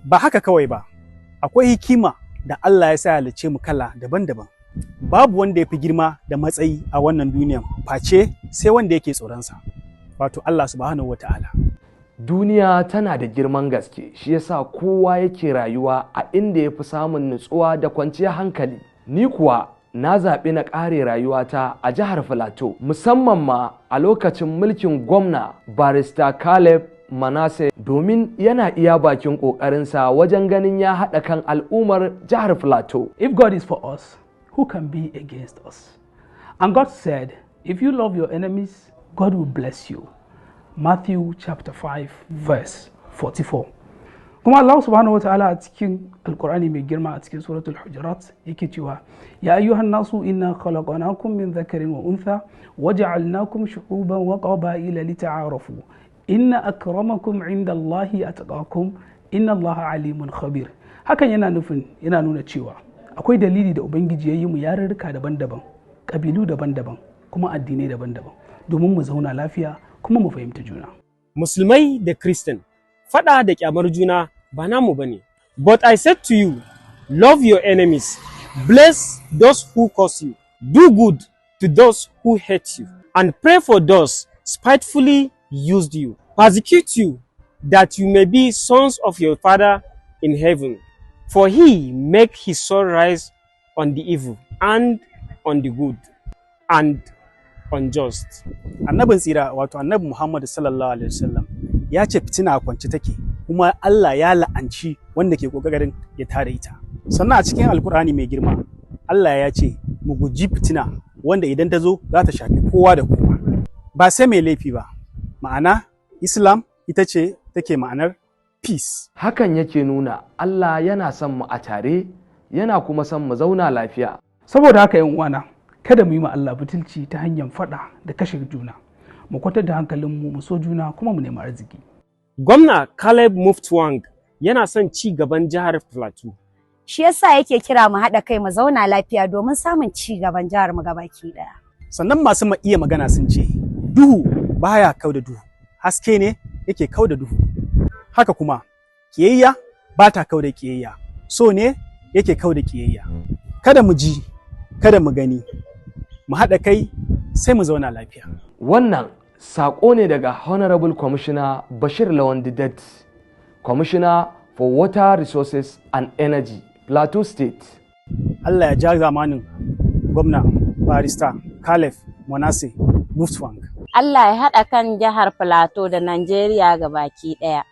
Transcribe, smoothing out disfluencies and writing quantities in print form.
Ba haka kawai ba, akwai hikima da Allah ya sa halicce mu kala daban-daban. Babu wanda ya fi girma da matsayi a wannan duniyan face sai wanda yake tsoronsa, wato Allah Subhanahu wa Ta'ala. Duniya tana da girman gaske, shi yasa kowa yake rayuwa a inda ya fi samun nutsuwa da kwanciyar hankali. Ni kuwa na zaɓi na ƙare rayuwata a jihar Filato, musamman ma a lokacin mulkin gwamna Barista Caleb Manasseh, domin yana iya bakin ƙoƙarinsa wajen ganin ya haɗa kan al'ummar jihar Filato. If God is for us, who can be against us? And God said, "If you love your enemies, God will bless you." Matthew chapter 5 verse 44. Kuma Allah Subhanahu wataala a cikin Alkur'ani mai girma, a cikin Suratul Hujurat, yake cewa: "Ya ayyuhan nasu, inna khalaqnakum min dhakarin wa untha waja'alnakum shu'uban wa qaba'ila lita'arafu, inna akramakum 'inda Allahi atqakum, inna Allaha alimun khabir." Hakan yana nufin, yana nuna cewa akwai dalili da Ubangiji ya yi mu yarurruka daban-daban, ƙabilu daban-daban, kuma addinai daban-daban, domin mu zauna lafiya kuma mu fahimta juna. Musulmai da Christian, faɗa da ƙyamar juna ba namu bane. But I said to you, love your enemies, bless those who curse you, do good to those who hate you, and pray for those spitefully used you, persecute you, that you may be sons of your Father in heaven. For he make his sun rise on the evil and on the good and unjust. Annabin tsira, wato Annabi Muhammad Sallallahu Alaihi Wasallam, ya ce fitina a kwance take, kuma Allah ya la'anci wanda ke kokarin ya tada ita. Sannan a cikin Alkur'ani mai girma, Allah ya ce mu guji fitina wanda idan ta zo za ta shafi kowa da kowa, ba sai mai laifi ba. Ma'ana Islam ita ce take ma'anar peace. Hakan yake nuna Allah yana son mu a tare, yana kuma son mu zauna lafiya. Saboda haka, yan uwana, kada mu yi ma Allah butulci ta hanyar faɗa da kashe juna. Mu kwantar da hankalinmu, mu so juna, kuma mu nemi arziki. Gwamna Caleb Mutfwang yana son ci gaban jihar Plateau. Shi yasa yake kira mu haɗa kai, mu zauna lafiya domin samun ci gaban jihar mu gabaki ɗaya. Sannan masu iya magana sun ce duhu baya kau da duhu, haske ne yake kau da duhu. Haka kuma kiyayya ba ta kau da kiyayya, so ne yake kau da kiyayya. Kada mu ji, kada mu gani, mu haɗa kai sai mu zauna lafiya. Wannan saƙo ne daga Honorable Commissioner Bashir Lawan Didatti, Commissioner for Water Resources and Energy, Plateau State. Allah ya ja zamanin gwamna Barista Caleb Manasseh Mutfwang. Allah ya haɗa kan jihar Plateau da Najeriya gabaki ɗaya.